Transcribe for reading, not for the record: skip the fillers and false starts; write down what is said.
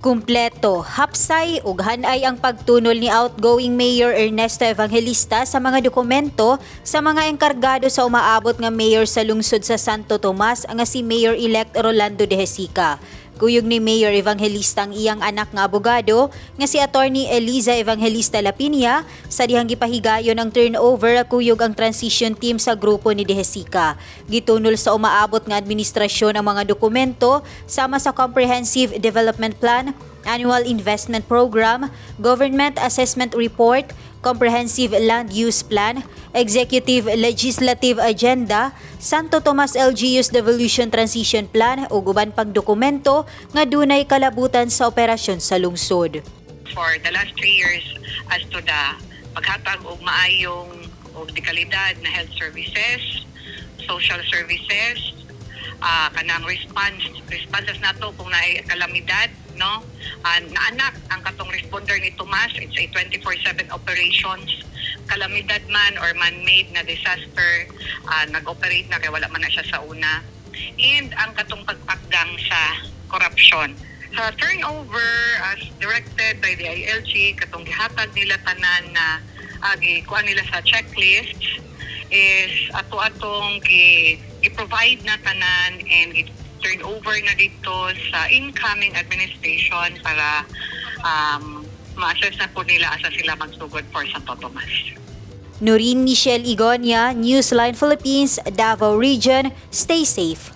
Kumpleto, hapsay ug hanay ang pagtunol ni outgoing Mayor Ernesto Evangelista sa mga dokumento sa mga engkargado sa umaabot nga mayor sa lungsod sa Santo Tomas nga si Mayor-elect Rolando de Hesica. Kuyog ni Mayor Evangelista ang iyang anak nga abogado nga si Attorney Eliza Evangelista Lapinia sa dihang gipahigayon ang turnover kuyog ang transition team sa grupo ni De Hesica. Gitunol sa umaabot nga administrasyon ang mga dokumento sama sa Comprehensive Development Plan, Annual Investment Program, Government Assessment Report, Comprehensive Land Use Plan, Executive Legislative Agenda, Santo Tomas LGU's Devolution Transition Plan ug uban pang dokumento nga dunay kalabutan sa operasyon sa lungsod. For the last 3 years as to the paghatag og maayong og dekalidad na health services, social services, kanang responses nato kung naay kalamidad, no? Naanak ang katong responder ni Tomas, it's a 24/7 operations. Kalamidad man or man-made na disaster, nag-operate na kay wala man na siya sa una. And ang katong pagpakgang sa corruption. Sa turnover as directed by the DILG, katong gihatag nila tanan na gi kuan nila sa checklist is ato atong gi i-provide na tanan and i-turn over na dito sa incoming administration para ma-assess na po nila asa sila magsugod for Santo Tomas. Noreen Michelle Igonia, Newsline Philippines, Davao Region. Stay safe.